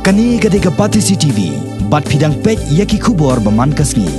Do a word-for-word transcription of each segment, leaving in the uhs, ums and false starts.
Kane ka dei ka Batesi T V, bad phi dang peit ïa ki khubor ba man ka sngi.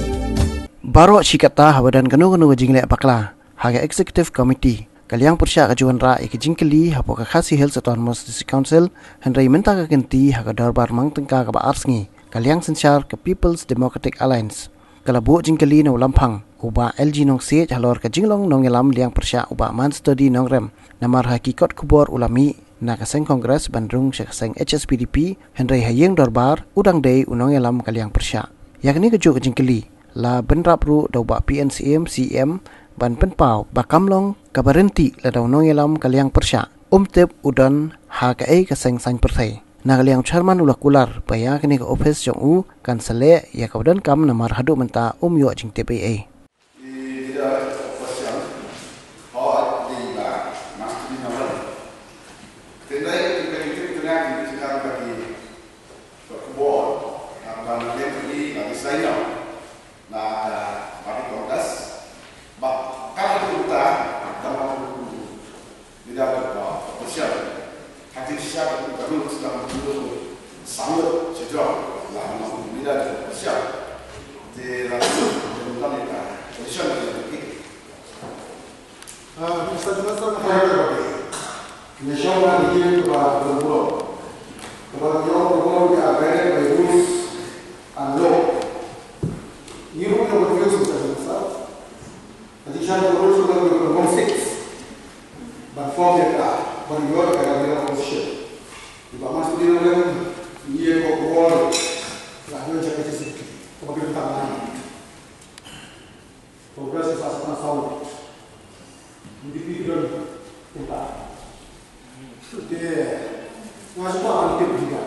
Baroh shi katta haba don kano kano ka jingleh bakla ha ka Executive Committee, ka liang pyrshah ka ju wanrah ïa ka jingkylli hapoh ka Khasi Hills Autonomous District Council, hynrei mynta ka kynti ha ka dorbar mang tyngka kaba ar sngi, ka liang synshar ka People's Democratic Alliance ka la buh jingkylli na u Lamphang u Bah L G Nongsiej halor ka jinglong nongïalam liang pyrshah u Bah Manstody Nongrem, namar ha ki kot khubor u la mih na ka seng Congress ban rung sha ka seng H S P D P, hynrei ha ïing dorbar u dang dei u nongïalam ka liang pyrshah. Ïa kane kajuh ka jingkylli la bynrap ruh da u Bah P N Syiem, C E M, ban pynpaw ba kam long kaba ryntih lada u nongïalam ka liang pyrshah um tip u don ha kaei ka seng saiñ pyrthei. Na ka liang u chairman u la kular ba ïa kane ka ophis jong u kan sa leh ïa kaba donkam, namar haduh mynta um ïoh jingtip ei ei. Ba khubor, ah, ba na lem ni, ba di sign up na ka party Congress, ba ka tu ta, ta ma tu ni da tu ba official. Hati siap tu ta tu sedang tu sangat sejak la ma ni da tu official. Di la tu ni ta official ni. Ah, Mister Johnson, kaba ngi shong na ki ïing kaba don burom. Kaba ngi ong burom ki are guided by rules and law. Ngi ruh ngi confuse, Mister Johnson. Ka jingshai ka rules ka rules ka rules six. Ban form ïa ka, ban ïoh ïa ka leader of opposition. Iba mas tu dia lem, ngi ïa ko burom. La ïoh ïa ka jingshai. Kaba ngi tang. Congress is as a sound. U D P ki don kumta. Te nga shu ban tip juga.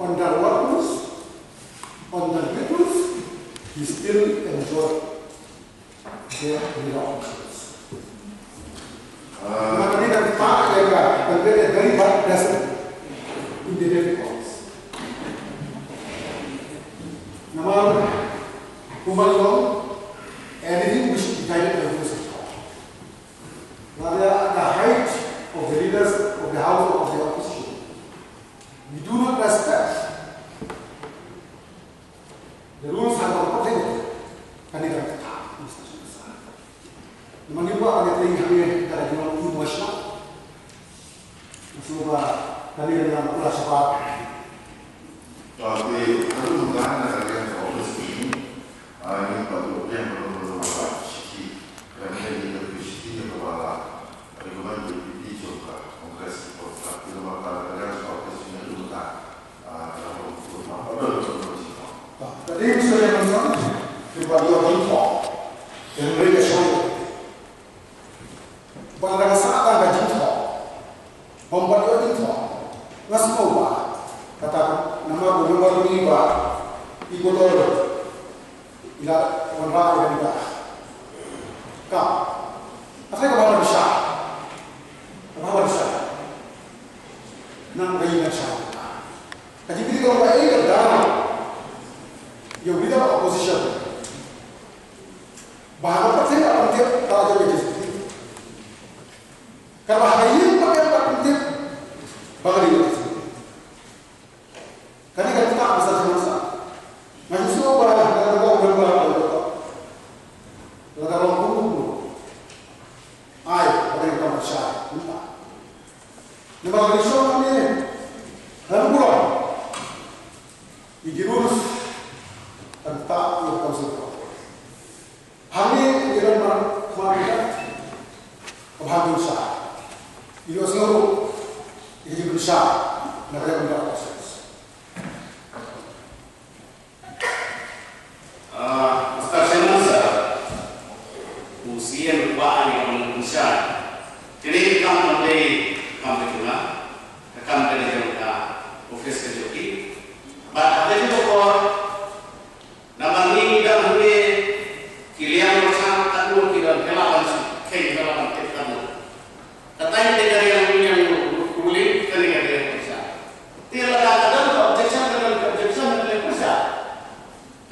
On the workers, on the victims, he still enjoy their freedom. Namar kane kan paw ïa ka, kan be a very bad precedent in the Delhi courts. Namar kumba long, anything which is guided by the force of law. Whether at the height of the leaders of the house or of the opposition, we do not respect the rules and the authority. Kane ka kata, Mister Speaker. Namar ngi ba kane teng kane da jong emotional. Suba kane da jong kula saba. Tapi aku bukan ada yang office ini. Ah, ini patut dia perlu perlu apa? Siti. Kami ini lebih siti yang kepala. Recommend D P P jong ka Congress of ka. Kita bakal ada yang office ini dulu tak. Tadi misalnya, misalnya, di Baguio Jintho, yang mereka show, bang ada saat ada Jintho, bang Baguio Jintho, ngas mau ba, kata nama gubernur ni ba, ibu tol, ila wanrah ila ila, ka, asal ka bang ada bisa, ka bang ada bisa, nang ila bisa. Ka jingkylli ka long ba ei ka daw ïa u leader of opposition ba haba ka pyrthei ka pyrthei ka jong ka jingkylli. Ka ba ha ïing ba ka pyrthei ba ka dei ka jingkylli. Kane ka tak ba sa jingkylli sa. Nga shu ba ka ka ka ka ka ka long kum kum. Ai, ba ka ka ka shai. Namar ka dei shong hangne, lem burom ïa ki rules, tang ta ïa ka council. Hangne ïa ka mar, mar ïa ka, ka bhang dun sa. Ïa ka sngewthuh ïa ka jingpynshai na ka liang ka process. Ah, Mister Chairman Sir, u C M u kwah ïa ka ban pynshai. Kane ka kam kam dei kam ka jong nga, ka kam ka dei jong ka office ka jong ki. Bad ha kane ka por, namar ngi dang hangne ki liang marchar katno ki dang, ki la ban shu kheiñ, ki la ban tip katno. Kata te ka dei ka liang ruling, kane ka dei ka pyrshah. Te lada ka don ka objection, ka don ka objection, ka don ka pyrshah.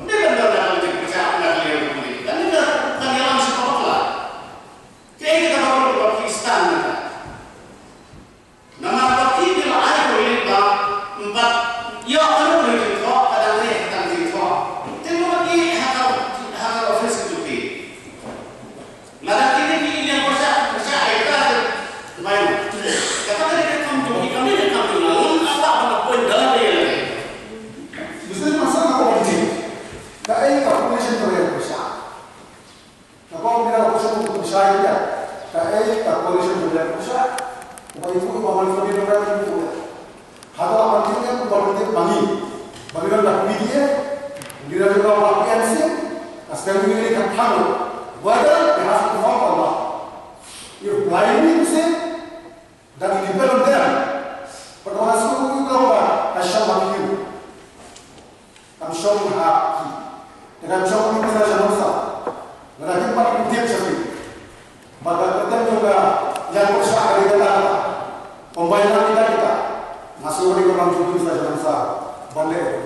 Te ka don ka objection, pyrshah, ka don ka objection. Kane ka, ka liang sha ka bakla. Te ka bakla ka Pakistan na ka. Namar ba ki la ai ruling ba, empat Leader of the P N C, a standing leader of Kano, whether they have to perform or not. If blindly you say that you depend on them, but when I school you come back, I shall not you. I'm showing happy. Te kan shong ni pisa sha nongsa. Lada kim pat kim tiap sha phi. Ba ka kyrteng jong ka ïa pyrshah ka dei kata kata. Pynbai na kita kita. Nga sngewbha ïa ka bang jong phi pisa sha nongsa. Ban leh.